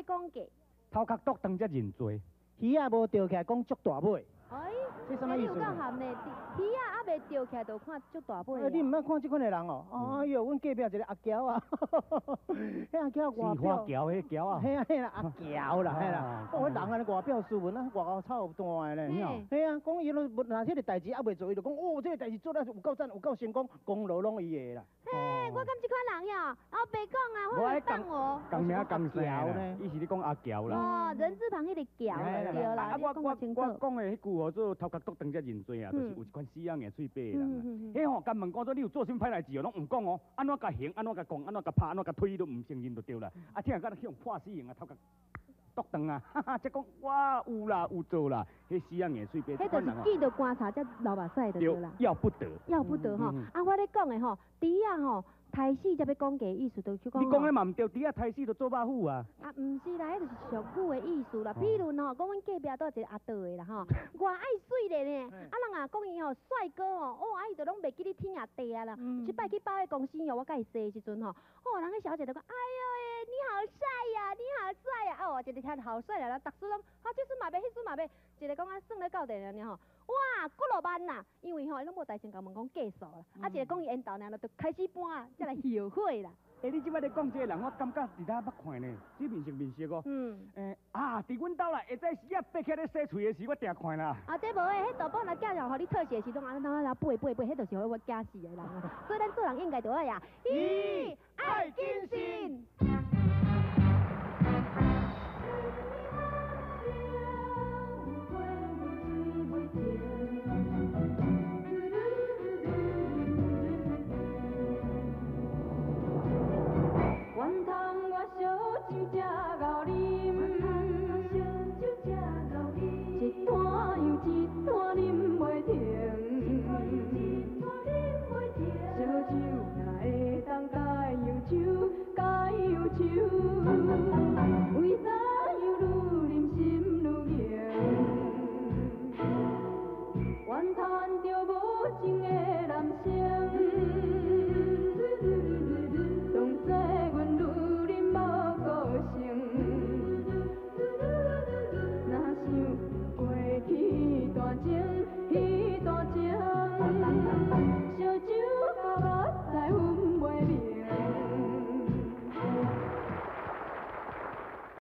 欲講價。頭殼篤長才認罪。魚仔無釣起來講足大尾。哎，這啥物意思？你有夠含呢？魚仔猶未釣起來，就看足大尾。你毋捌看這款的人哦？哎喲，阮隔壁一个阿嬌啊，彼阿嬌外表，花橋彼橋啊，嘿啊嘿啦，阿嬌啦，嘿啦，哦，彼人按呢外表斯文啊，外口臭大的咧。嘿啊，講伊攏若這个代誌猶未做，伊就講哦，這个代誌做了有夠讚，有夠成功，功勞攏伊的啦。嘿，我感這款人喲，哦，白講啊，我會放我。仝名仝姓啦，伊是咧講阿嬌啦。哦，人字旁彼个橋對啦。啊，我我我講的彼句號做頭殼篤長才認罪啊，就是有一款死仔硬喙白的人啊。彼吼，共問講做你有做啥物歹代誌哦，攏毋講哦，按怎共行，按怎共講，按怎共拍，按怎共推，都毋承認就對啦。啊，聽敢若去予破死刑啊，頭殼篤長啊，哈哈，才講我有啦，有做啦，彼死仔硬喙白。彼就是見著棺材才流目屎就對啦。要不得。要不得吼，啊，我咧講的吼，豬仔吼。刣死才欲講價意思，就是講。你講的嘛毋對，豬仔刣死就做肉脯啊。啊，毋是啦，彼就是俗語的意思啦。比如吼，講阮隔壁住一個阿道的啦吼，偌愛媠咧呢。啊，人啊講伊吼帥哥吼，哦，啊伊就攏袂記得天也地啊啦。一擺去百貨公司哦，我佮伊踅的時陣吼，哦，人彼小姐就講，哎喲喂，你好帥呀，你好帥呀，哦，一个聽好帥啦，逐次攏，啊，這陣嘛欲，彼陣嘛欲，一个講啊算咧到底爾吼。哇，幾落萬啦！因為吼，伊攏無代先共問講價數啦，啊，一个講伊緣投爾，就開始搬，才來後悔啦。欸，你這擺咧講這个人，我感覺佇哪捌看呢？這面熟面熟哦。欸，啊，佇阮兜啦，下早時啊，爬起來洗喙的時，我定看啦。啊，這無的，彼大寶若寄來予你特寫的時，攏按呢按呢背背背，彼就是予我驚死的人啊。所以咱做人應該著愛呀，咦，愛謹慎。原通我燒酒才𠢕啉，一摊又一摊啉袂停。燒酒若會當解憂愁，解憂愁，為怎樣愈啉心愈凝？怨嘆著無情的人生。